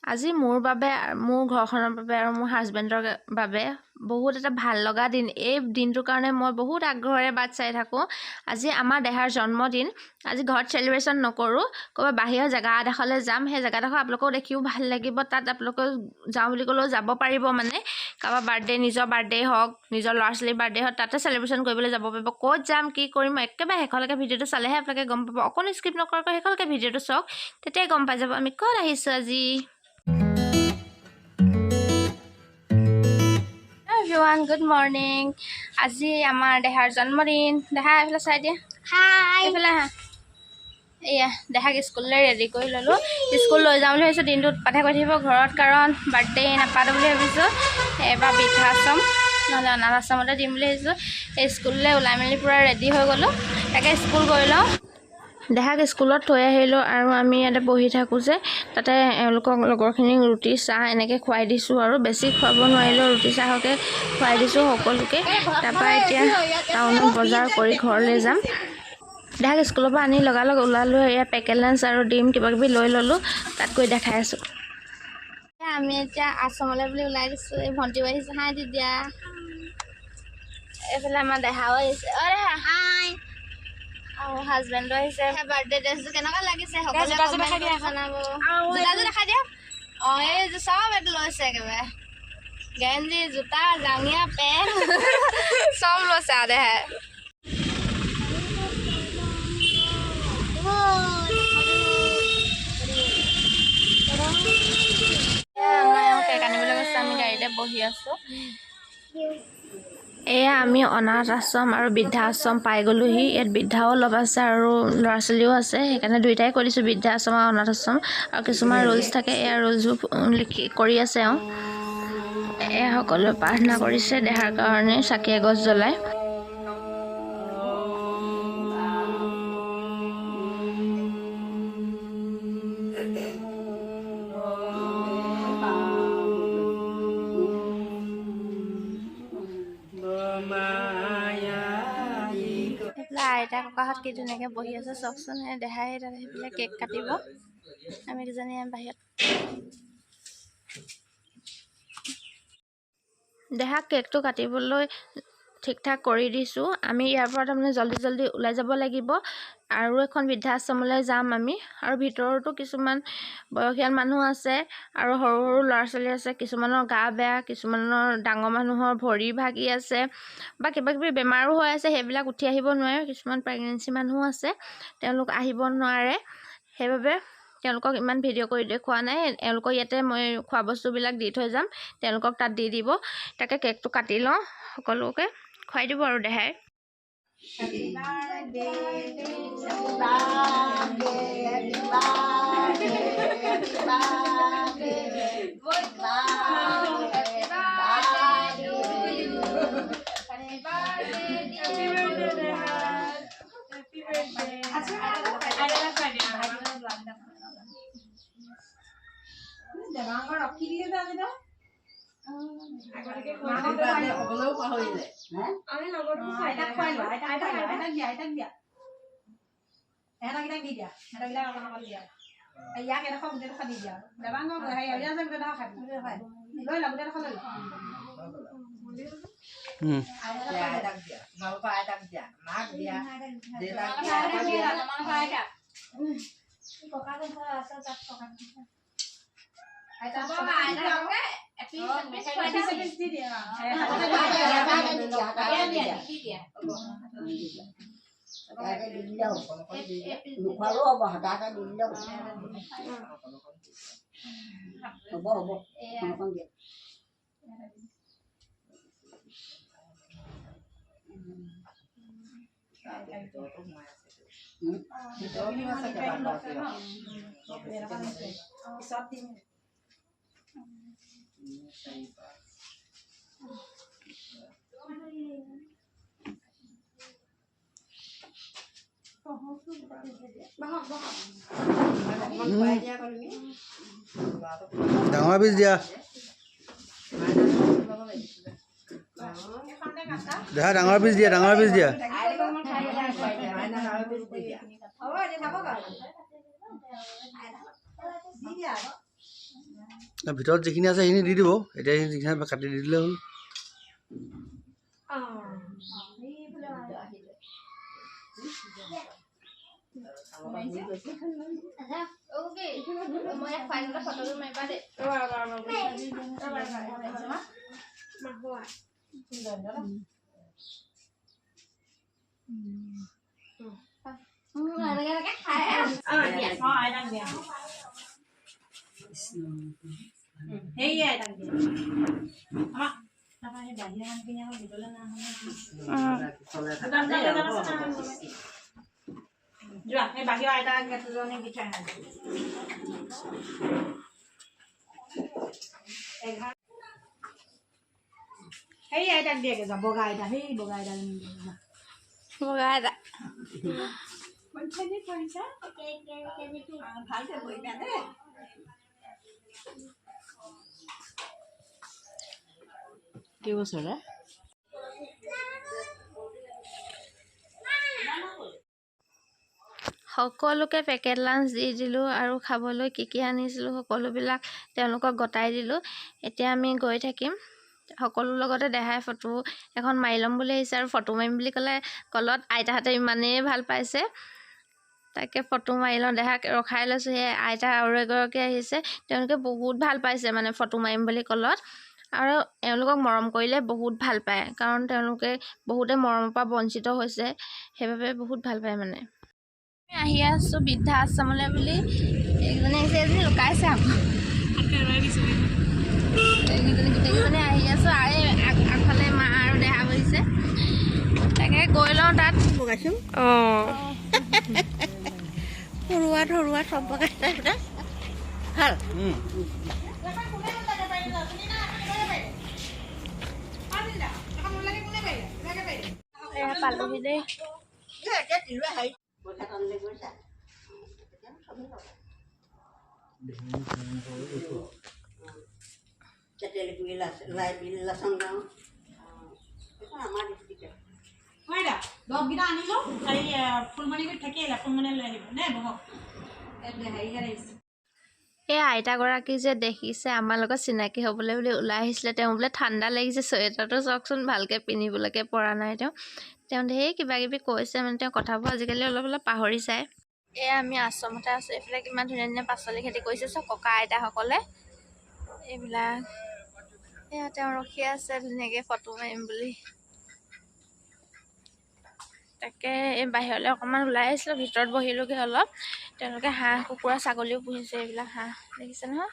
আজি মোৰ বাবে, মোৰ ঘৰখনৰ বাবে আৰু মোৰ হাজবেণ্ডৰ বাবে বহুত এটা ভাল লগা দিন। এই দিনটোৰ কাৰণে মই বহুত আগ্ৰহেৰে বাট চাই থাকোঁ। আজি আমাৰ দেহাৰ জন্মদিন। আজি ঘৰত চেলিব্ৰেশ্যন নকৰোঁ, ক'ৰবাত বাহিৰৰ জেগা এডোখৰলৈ যাম। সেই জেগাডোখৰ আপোনালোকেও দেখিও ভাল লাগিব। তাত আপোনালোকেও যাওঁ বুলি ক'লেও যাব পাৰিব। মানে কাৰোবাৰ বাৰ্থডে, নিজৰ বাৰ্থডে হওক, নিজৰ ল'ৰা ছোৱালীৰ বাৰ্থডে হওক, তাতে চেলিব্ৰেশ্যন কৰিবলৈ যাব পাৰিব। ক'ত যাম, কি কৰিম, একেবাৰে শেষলৈকে ভিডিঅ'টো চালেহে আপোনালোকে গম পাব। অকণো স্কিপ নকৰাকৈ শেষলৈকে ভিডিঅ'টো চাওক, তেতিয়াই গম পাই যাব আমি ক'ত আহিছোঁ আজি। Everyone, good morning. আজি আমাৰ দেহাৰ জন্মদিন। দেহা, এইফালে চাই দিয়া। হাই। এইফালে আহা। এয়া দেহাক স্কুললৈ ৰেডি কৰি ল'লোঁ। স্কুল লৈ যাম বুলি ভাবিছোঁ। দিনটো উৎপাতহে কৰি থাকিব ঘৰত, কাৰণ বাৰ্থডে নাপাতো বুলি ভাবিছোঁ। এবাৰ বৃদ্ধাশ্ৰম নহ'লে অনাথ আশ্ৰমতে দিম বুলি ভাবিছোঁ। এই স্কুললৈ ওলাই মেলি পূৰা ৰেডি হৈ গ'লোঁ। তাকে স্কুল গৈ লওঁ। দেহাক স্কুলত থৈ আহিলোঁ আৰু আমি ইয়াতে বহি থাকোঁ যে তাতে এওঁলোকক লগৰখিনিক ৰুটি চাহ এনেকৈ খুৱাই দিছোঁ আৰু বেছি খুৱাব নোৱাৰিলেও ৰুটি চাহকে খুৱাই দিছোঁ সকলোকে। তাৰপৰা এতিয়া টাউনত বজাৰ কৰি ঘৰলৈ যাম। দেহাক স্কুলৰ পৰা আনি লগালগ ওলালোঁ। এয়া পেকেট লাঞ্চ আৰু ডিম কিবা কিবি লৈ ল'লোঁ, তাত গৈ দেখাই আছোঁ। আমি এতিয়া আশ্ৰমলৈ বুলি ওলাই দিছোঁ। এই ভণ্টিও আহিছে, হাই দিদিয়া। এইফালে আমাৰ দেহাও আহিছে। অ' দেহা। হাই। আৰু হাজবেণ্ডো আহিছে। বাৰ্থডে ড্ৰেছটো কেনেকুৱা লাগিছে সকলোৱে কমেণ্ট কৰি জনাব। জোতাযোৰ দেখাই দিয়া। অঁ, এইযোৰ চব এইটো লৈছে, একেবাৰে গেঞ্জি, জোতা, জাঙিয়া, পেণ্ট চব লৈছে আৰু দেহাই। আমাৰ এওঁ কেক আনিবলৈ গৈছে, আমি গাড়ীতে বহি আছোঁ। এয়া আমি অনাথ আশ্ৰম আৰু বৃদ্ধা আশ্ৰম পাই গ'লোহি। ইয়াত বৃদ্ধাও অলপ আছে আৰু ল'ৰা ছোৱালীও আছে, সেইকাৰণে দুয়োটাই কৈ দিছোঁ, বৃদ্ধা আশ্ৰম আৰু অনাথ আশ্ৰম। আৰু কিছুমান ৰুলছ থাকে, এয়া ৰুলছবোৰ লিখি কৰি আছে এওঁ। এয়া সকলোৱে প্ৰাৰ্থনা কৰিছে দেহাৰ কাৰণে চাকি এগছ জ্বলাই। এইফালে আইতা ককাহঁত কি ধুনীয়াকৈ বহি আছে চাওকচোন। এই দেহাই তাত সেইফালে কেক কাটিব, আমি দুজনী বাহিৰত। দেহাক কেকটো কাটিবলৈ ঠিক ঠাক কৰি দিছোঁ। আমি ইয়াৰ পৰা তাৰমানে জল্দি জল্দি ওলাই যাব লাগিব আৰু এখন বৃদ্ধাশ্ৰমলৈ যাম আমি। আৰু ভিতৰতো কিছুমান বয়সীয়াল মানুহ আছে আৰু সৰু সৰু ল'ৰা ছোৱালী আছে। কিছুমানৰ গা বেয়া, কিছুমানৰ ডাঙৰ মানুহৰ ভৰি ভাগি আছে বা কিবা কিবি বেমাৰো হৈ আছে, সেইবিলাক উঠি আহিব নোৱাৰে। কিছুমান প্ৰেগনেঞ্চি মানুহো আছে, তেওঁলোক আহিব নোৱাৰে। সেইবাবে তেওঁলোকক ইমান ভিডিঅ' কৰি দেখুওৱা নাই। এওঁলোকক ইয়াতে মই খোৱা বস্তুবিলাক দি থৈ যাম, তেওঁলোকক তাত দি দিব। তাকে কেকটো কাটি লওঁ, সকলোকে খুৱাই দিব আৰু দেহাই। ইয়াক এডোখৰ গোটেইডোখৰ দি দিয়া। দেৱাংগ, হেৰি গোটেইডোখৰ খাই লৈ ল, গোটেইডোখৰ লৈ ল। আইতাক দিয়া, তোমালোকৰ আইতাক দিয়া, মাক দিয়া, দেউতাক দিয়া। এপিচ এপিচ দি দিয়া। নোখোৱালেও হ'ব, হাতাতে দি দিলেও হ'ব। হ'ব, অকণ দিয়া। পিছত দিম। ডাঙৰ পিচ দিয়া দেহা, ডাঙৰ পিচ দিয়া, ডাঙৰ পিচ দিয়া। হ'ব, এতিয়া থাকক আৰু। দি দিয়া আকৌ। ভিতৰত যিখিনি আছে সেইখিনি দি দিব, এতিয়া যিখিনি কাটি দি দিলে হ'ল। সকলোকে পেকেট লাঞ্চ দি দিলোঁ আৰু খাবলৈ কি কি আনিছিলোঁ সকলোবিলাক তেওঁলোকক গতাই দিলোঁ। এতিয়া আমি গৈ থাকিম সকলোৰ লগতে। দেহাই ফটো এখন মাৰি ল'ম বুলি আহিছে আৰু ফটো মাৰিম বুলি ক'লে কলত আইতাহঁতে ইমানেই ভাল পাইছে, তাকে ফটো মাৰি লওঁ। দেহাক ৰখাই লৈছোঁ, সেই আইতা আৰু এগৰাকী আহিছে, তেওঁলোকে বহুত ভাল পাইছে মানে ফটো মাৰিম বুলি কলত। আৰু এওঁলোকক মৰম কৰিলে বহুত ভাল পায়, কাৰণ তেওঁলোকে বহুতে মৰমৰ পৰা বঞ্চিত হৈছে, সেইবাবে বহুত ভাল পায়। মানে আহি আছোঁ বৃদ্ধা আশ্ৰমলৈ বুলি, এইজনী আহিছে, এজনী লুকাইছে আকৌ। এইকেইজনী গোটেইকেইজনী আহি আছোঁ আৰু আগফালে মা আৰু দেহা বহিছে, তাকে গৈ লওঁ তাত। অঁ, সৰুৱা ধৰুৱা চব বগাইছে ভাল। পালোহি দেই। এই আইতাগৰাকী যে দেখিছে আমাৰ লগত চিনাকি হ'বলৈ বুলি ওলাই আহিছিলে, তেওঁ বোলে ঠাণ্ডা লাগিছে, চুৱেটাৰটো চাওকচোন ভালকৈ পিন্ধিবলৈকে পৰা নাই। তেওঁ তেওঁ ঢেৰ কিবা কিবি কৈছে, মানে তেওঁ কথাবোৰ আজিকালি অলপ অলপ পাহৰি যায়। এয়া আমি আশ্ৰমতে আছোঁ, এইফালে কিমান ধুনীয়া ধুনীয়া পাচলি খেতি কৰিছে চব ককা আইতাসকলে এইবিলাক। এয়া তেওঁ ৰখি আছে ধুনীয়াকৈ ফটো মাৰিম বুলি। তাকে এই বাহিৰলৈ অকণমান ওলাই আহিছিলোঁ, ভিতৰত বহিলোগৈ অলপ। তেওঁলোকে হাঁহ কুকুৰা ছাগলীও পুহিছে, এইবিলাক হাঁহ দেখিছে নহয়।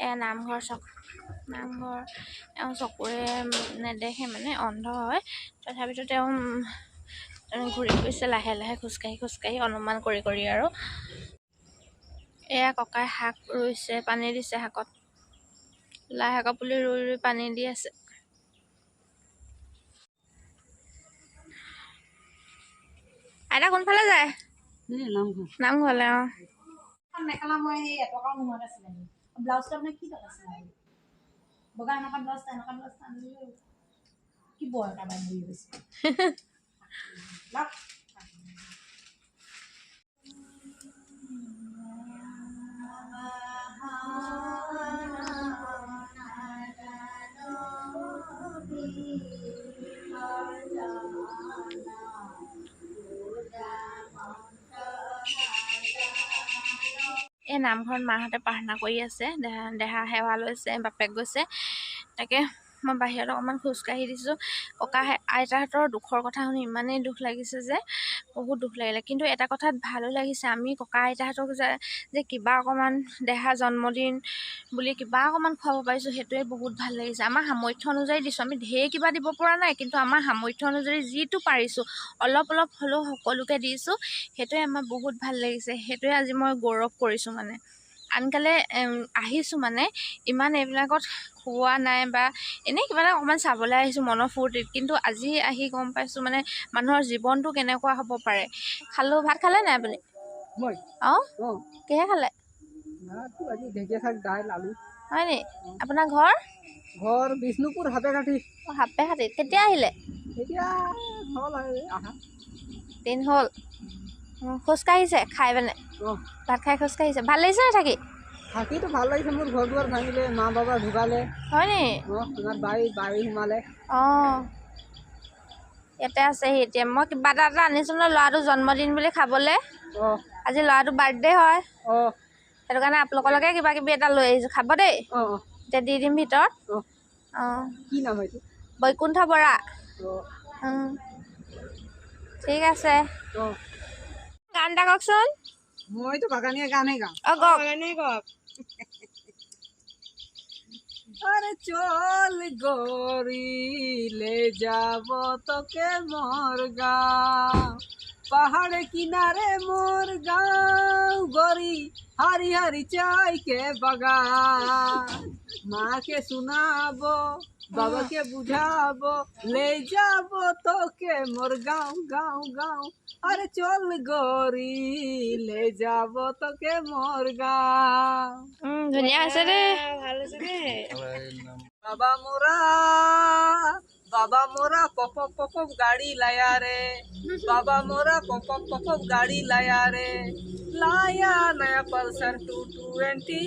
এয়া নামঘৰ চক, নামঘৰ। তেওঁ চকুৰে নেদেখে মানে অন্ধ হয়, তথাপিতো তেওঁ ঘূৰি ফুৰিছে লাহে লাহে খোজকাঢ়ি খোজকাঢ়ি অনুমান কৰি কৰি। আৰু এয়া ককাই শাক ৰুইছে, পানী দিছে শাকত, লাই শাকৰ পুলি ৰুই ৰুই পানী দি আছে। আইতা কোনফালে যায়? নামঘৰলে। অঁ, মেখেলা মই সেই এটকাও নোহোৱাকৈ চিলাই দিম। ব্লাউজটো আপোনাৰ কি টকা চিলাই দিম? বগা এনেকুৱা ব্লাউজ, এনেকুৱা ব্লাউজ আনিলে কি বৰ কাৰোবাৰ বুলি গৈছে। এই নামঘৰত মাহঁতে প্ৰাৰ্থনা কৰি আছে, দেহা দেহা সেৱা লৈছে, বাপেক গৈছে। তাকে মই বাহিৰত অকণমান খোজকাঢ়ি দিছোঁ। ককা আইতাহঁতৰ দুখৰ কথা শুনি ইমানেই দুখ লাগিছে যে বহুত দুখ লাগিলে। কিন্তু এটা কথাত ভালো লাগিছে, আমি ককা আইতাহঁতক যে কিবা অকণমান দেহা জন্মদিন বুলি কিবা অকণমান খুৱাব পাৰিছোঁ, সেইটোৱে বহুত ভাল লাগিছে। আমাৰ সামৰ্থ্য অনুযায়ী দিছোঁ, আমি ঢেৰ কিবা দিব পৰা নাই, কিন্তু আমাৰ সামৰ্থ্য অনুযায়ী যিটো পাৰিছোঁ অলপ অলপ হ'লেও সকলোকে দিছোঁ, সেইটোৱে আমাৰ বহুত ভাল লাগিছে। সেইটোৱে আজি মই গৌৰৱ কৰিছোঁ। মানে আনকালে আহিছোঁ, মানে ইমান এইবিলাকত খোৱা নাই বা এনেই কিবা এটা অকণমান চাবলৈ আহিছোঁ মনৰ ফূৰ্তিত, কিন্তু আজি আহি গম পাইছোঁ মানে মানুহৰ জীৱনটো কেনেকুৱা হ'ব পাৰে। খালোঁ, ভাত খালে নাই আপুনি? অঁ, কিহে খালে? হয় নি? আপোনাৰ ঘৰ? ঘৰ বিষ্ণুপুৰ সাপেখাতি। অঁ, সাপেখাতিত। কেতিয়া আহিলে? দিন হ'ল। খোজকাঢ়িছে খাই পেলাই? ভাত খাই খোজকাঢ়িছে। ভাল লাগিছে নে থাকি? থাকিতো ভাল লাগিছে। মোৰ ঘৰ দুৱাৰ ভাঙিলে, মা বাবা ঢুকালে। হয় নি? আমাৰ বাৰী বাৰী সোমালে। অঁ, ইয়াতে আছেহি এতিয়া। মই কিবা এটা এটা আনিছোঁ ন, ল'ৰাটোৰ জন্মদিন বুলি খাবলৈ। আজি ল'ৰাটোৰ বাৰ্থডে হয়, সেইটো কাৰণে আপোনালোকলৈকে কিবা কিবি এটা লৈ আহিছোঁ, খাব দেই। এতিয়া দি দিম ভিতৰত। অঁ, কি নাম এইটো? বৈকুণ্ঠ বৰা। ঠিক আছে, গান এটা কওকচোন। মইতো বাগানীয়া গানহে গাওঁ। অঁ, কওক। আরে চল গরিলে যাব তোকে মোর গাঁও, পাহাড়ে কিনারে মোর গাঁও, গরি হারি হারি চাই কে বাগান। মাকে শোনাবো, বাবাকে বুঝাবো, লে যাব তোকে মোর গাঁও গাঁও গাঁও। আরে চল গরি লে যাব তোকে মোর গাঁও। ধুনীয়া হৈছে দেই। বাবা মোরা, বাবা মোরা পপ পপ গাড়ি লায়া রে, বাবা মোরা পপ পপ গাড়ি লায়া রে, লায়া নয়া পালসার 220,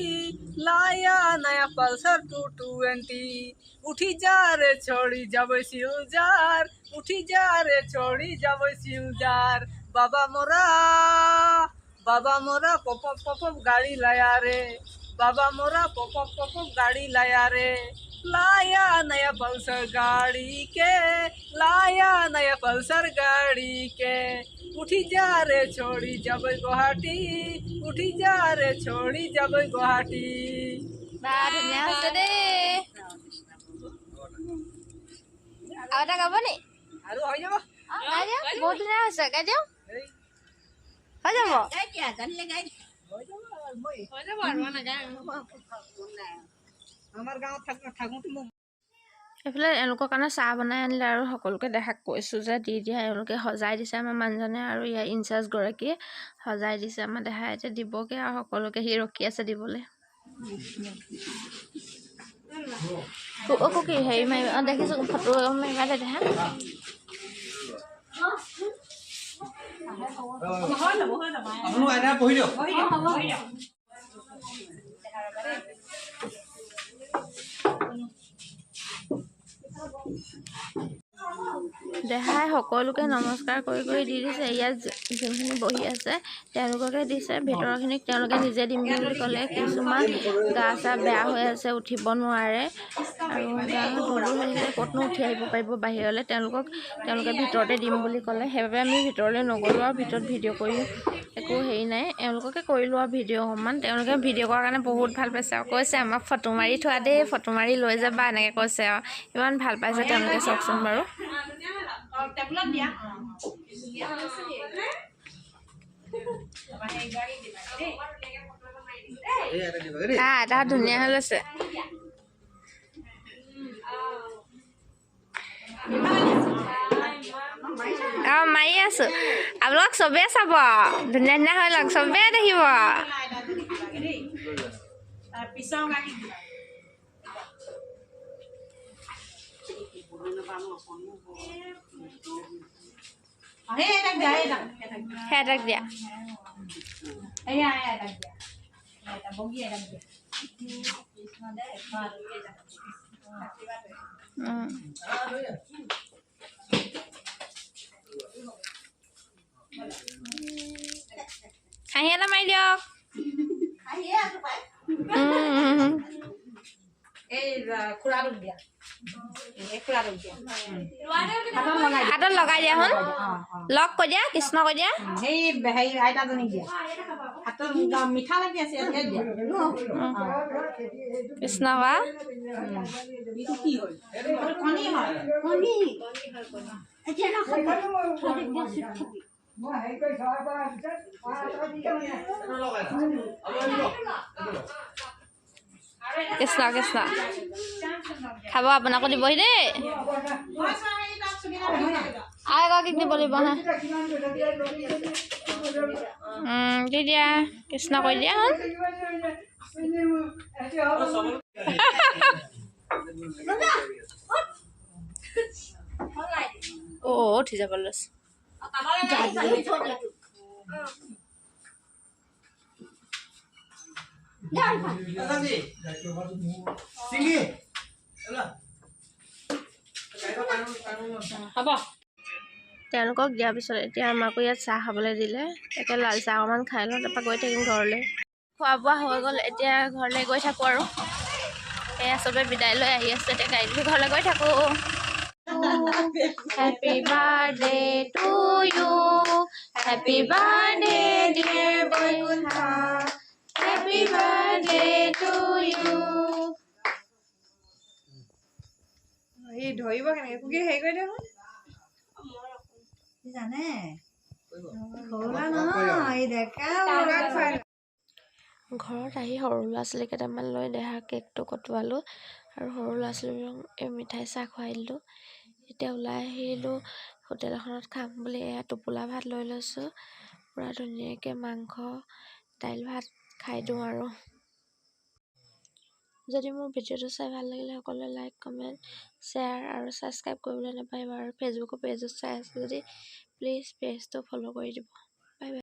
লায়া নয়া পালসার 220। উঠি যা রে ছড়ি যাব শিলজার, উঠি যা রে ছড়ি যাব শিলজার। বাবা মোরা, বাবা মোরা পপ পপ গাড়ি লায়া রে, বাবা মোরা পপ পপ গাড়ি লায়া রে, लाया नया पल्सर गाड़ी के, लाया नया पल्सर गाड़ी के। उठी जा रे छोड़ी जब गुवाहाटी, उठी जा रे छोड़ी जब गुवाहाटी। বা ধুনীয়া হৈছে দেই। আৰু এটা গাব নি? আৰু হৈ যাব। গাই দিয়ক, বহুত ধুনীয়া হৈছে, গাই দিয়ক। হৈ যাব। আমাৰ গাঁৱত থাকোঁতে মোক এইফালে এওঁলোকৰ কাৰণে চাহ বনাই আনিলে আৰু সকলোকে দেখাক কৈছোঁ যে দি দিয়া। এওঁলোকে সজাই দিছে, আমাৰ মানুহজনে আৰু ইয়াৰ ইনচাৰ্জগৰাকীয়ে সজাই দিছে। আমাৰ দেহাই এতিয়া দিবগৈ আৰু সকলোকে, সি ৰখি আছে দিবলৈ। অ' কুকি হেৰি মাৰিবা? অঁ, দেখিছোঁ, ফটো মাৰিবা দে দেহা। আপোনালোক আইতা বহি দিয়ক। দেহাই সকলোকে নমস্কাৰ কৰি কৰি দি দিছে। ইয়াত যোনখিনি বহি আছে তেওঁলোককে দিছে, ভিতৰৰখিনিক তেওঁলোকে নিজে দিম বুলি ক'লে। কিছুমান গা চা বেয়া হৈ আছে, উঠিব নোৱাৰে আৰু গা দুৰ্বল হৈ থাকিলে ক'তনো উঠি আহিব পাৰিব বাহিৰলৈ। তেওঁলোকক তেওঁলোকে ভিতৰতে দিম বুলি ক'লে, সেইবাবে আমি ভিতৰলৈ নগ'লোঁ আৰু ভিতৰত ভিডিঅ' কৰি একো হেৰি নাই। এওঁলোককে কৰিলোঁ আৰু ভিডিঅ' অকণমান। তেওঁলোকে ভিডিঅ' কৰাৰ কাৰণে বহুত ভাল পাইছে আৰু কৈছে আমাক ফটো মাৰি থোৱা দেই, ফটো মাৰি লৈ যাবা, এনেকৈ কৈছে আৰু ইমান ভাল পাইছে তেওঁলোকে। চাওকচোন বাৰু। এটা ধুনীয়া হৈ লৈছে। অঁ, মাৰি আছোঁ, আপোনালোক চবেই চাব, ধুনীয়া ধুনীয়া হৈ লওক, চবেই দেখিব। সেই দিয়া। হাঁহি এটা মাৰি দিয়ক। হাতত লগাই দিয়া, শুন, লগ কৈ দিয়া, কৃষ্ণ কৈ দিয়া। কৃষ্ণ বা কৃষ্ণ কৃষ্ণ খাব, আপোনাকো দিবহি দেই। আৰু এগৰাকীক দিব লাগিব। হা, দি দিয়া, কৃষ্ণ কৈ দিয়া। অ' উঠি যাব লৈছে। চিঙি। হ'ব। তেওঁলোকক দিয়াৰ পিছত এতিয়া আমাকো ইয়াত চাহ খাবলৈ দিলে। তাকে লাল চাহ অকণমান খাই লওঁ, তাৰপৰা গৈ থাকিম ঘৰলৈ। খোৱা বোৱা হৈ গ'ল, এতিয়া ঘৰলৈ গৈ থাকোঁ আৰু। এয়া চবে বিদায় লৈ আহি আছে, এতিয়া গাড়ী লৈ ঘৰলৈ গৈ থাকোঁ। Happy birthday to you, happy birthday dear Baikuntha, happy birthday to you. সি ধৰিব কেনেকে কুকি হেৰি কৰি দেখোন। জানে সৰু ল'ৰা নহয়, এই ডেকা ল'ৰা। ঘৰত আহি সৰু ল'ৰা ছোৱালী কেইটামান লৈ দেহাৰ কেকটো কটোৱালোঁ আৰু সৰু ল'ৰা ছোৱালীবোৰক এই মিঠাই চাহ খুৱাই দিলোঁ। এতিয়া ওলাই আহিলোঁ হোটেল এখনত খাম বুলি। এয়া টোপোলা ভাত লৈ লৈছোঁ, পূৰা ধুনীয়াকৈ মাংস দাইল ভাত খাই দিওঁ। আৰু যদি মোৰ ভিডিঅ'টো চাই ভাল লাগিলে, সকলোৱে লাইক, কমেণ্ট, শ্বেয়াৰ আৰু ছাবস্ক্ৰাইব কৰিবলৈ নাপাহৰিব। আৰু ফেচবুকৰ পেজত চাই আছে যদি প্লিজ পেজটো ফ'ল' কৰি দিব।